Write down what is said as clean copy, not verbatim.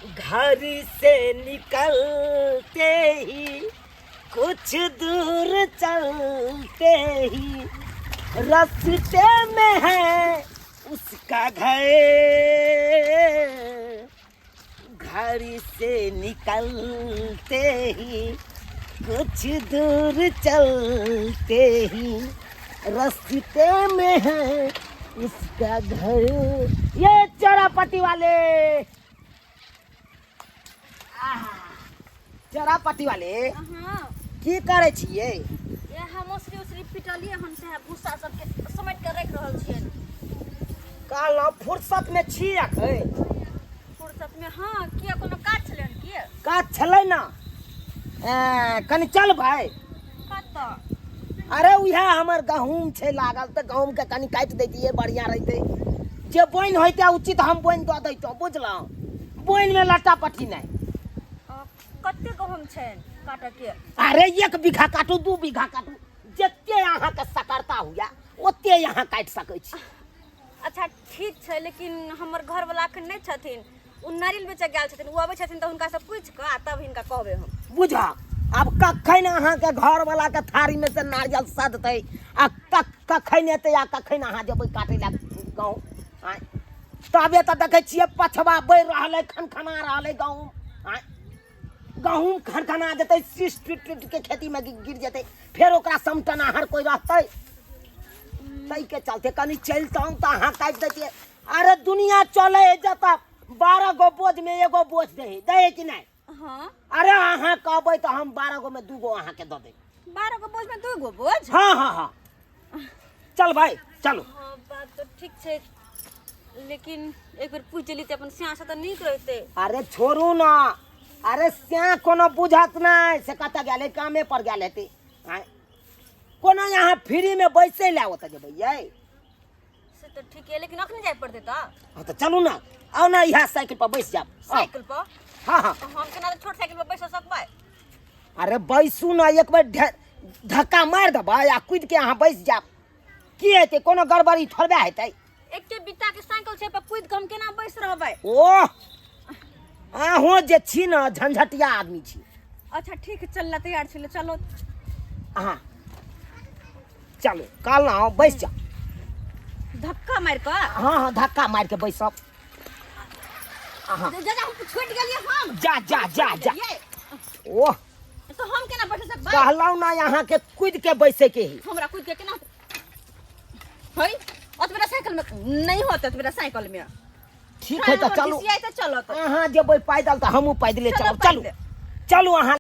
घर से निकलते ही कुछ दूर चलते ही रास्ते में है उसका घर। घर से निकलते ही कुछ दूर चलते ही रास्ते में है उसका घर। ये चोरापट्टी वाले, चोरापट्टी वाले। हाँ। की करै छियै? ये हम मछली उछली पिटलियै हन से भूसा सबके समेट के राखि रहल छियै। कहलहुँ फुर्सत में छी अखन? फुर्सत में हाँ, किया, कोनो काज छलै हन की? काज छलै ना, कनि चल भाई। कतऽ? अरे उएह हमर गहूँम छै लागल, तऽ गहूँमके कनि काटि दैतियै, बढ़िआँ रहितै। जे बोनि होइतै उचित, हम बोनि दऽ दैतहुँ, बुझलहुँ? बोनिमे लट्टा पट्टी नहि। कते गहूँम छै काटऽ के? अरे 1 बीघा काटू, 2 बीघा काटू, जते अहाँके सकरता हुए ओते अहाँ काटि सकै छी। अच्छा ठीक छै, लेकिन हमर घरवला अखन नहि छथिन, ओ नारियल बेचऽ गेल छथिन। ओ अबै छथिन तऽ हुनकासँ पूछि कऽ आ तब हिनका कहबै हम। बुझ, आब कखन अहाँके घरवलाके थारीमे से नारियल सधतै आ कखन एतै आ कखन अहाँ जेबै काटै लए गहूँम? आँय, तबे तऽ देखै छियै पछबा बढ़ि रहल अइ, खनखना रहल अइ गहूँम। आँय, गहूँम खनखना जेतै, शीश टूटि टूटि के खेतीमे गिर जेतै, फेर ओकरा समटनाहर कोइ रहतै? ताहिके चलते कनि चलितहुँ तऽ अहाँ काटि दैतियै। अरे दुनिया चलै है जतऽ 12 गो बोझमे एगो बोझ दै है, दै है कि नहि? हाँ। अरे अहाँ कहबै तऽ हम 12 गो में 2 गो अहाँके दऽ देब। 12 गो बोझमे 2 गो बोझ? हाँ, चल भाई, चलो। हाँ, बात तऽ ठीक छै, लेकिन एक बेर पूछि लेती अपन श्यासँ तऽ नीक रहितै। अरे छोड़ू ना, अरे श्या कोनो बुझत नहि, से कतऽ गेलै? कामे पर गेल हेतै। आँय, कोनो यहाँ फ्रीमे बैसै लए ओतऽ जेबै यै? से तऽ ठीक है, लेकिन अखने जाय पड़तै तऽ। हाँ तऽ चलू ना, आउ ना, इएह साइकिल पर बैस जाब, आउ। साइकिल पर? हाँ। तऽ हम केना छोट साइकिल पर बैस सकबै? अरे बैसू ना, एक बेर धक्का मारि देबै आ कूदि के अहाँ बैस जाब। की हेतै? कोनो गड़बड़ी थोड़बे हेतै? एके बित्ता के साइकिल छै पर कूदि के हम केना बैस रहबै? ओह, अहूँ जे छी ने झंझटिया आदमी छी। अच्छा ठीक है, चल तैयार छलै, चलो। अहाँ चलू, कहलहुँ बैस जाउ। धक्का मारि कऽ? हाँ, धक्का मारि के बैसब अहाँ। जा जा, हम छूटि गेलियै हम। जा जा जा जा। गेलियै। ओह। तऽ हम केना बैठ सकबै? कहलहुँ ना अहाँके कूदि के बैसे के ही। हमरा कूदि के केना है? ओतबेरा साइकिल में नहीं होते, ओतबेरा साइकिल में। ठीक है, तऽ चलू। घिसियाइ तऽ चलत। अहाँ जेबै पैदल तऽ हमहूँ पैदले। चलो। चलब, चलू। पैदले। चलू अहाँ।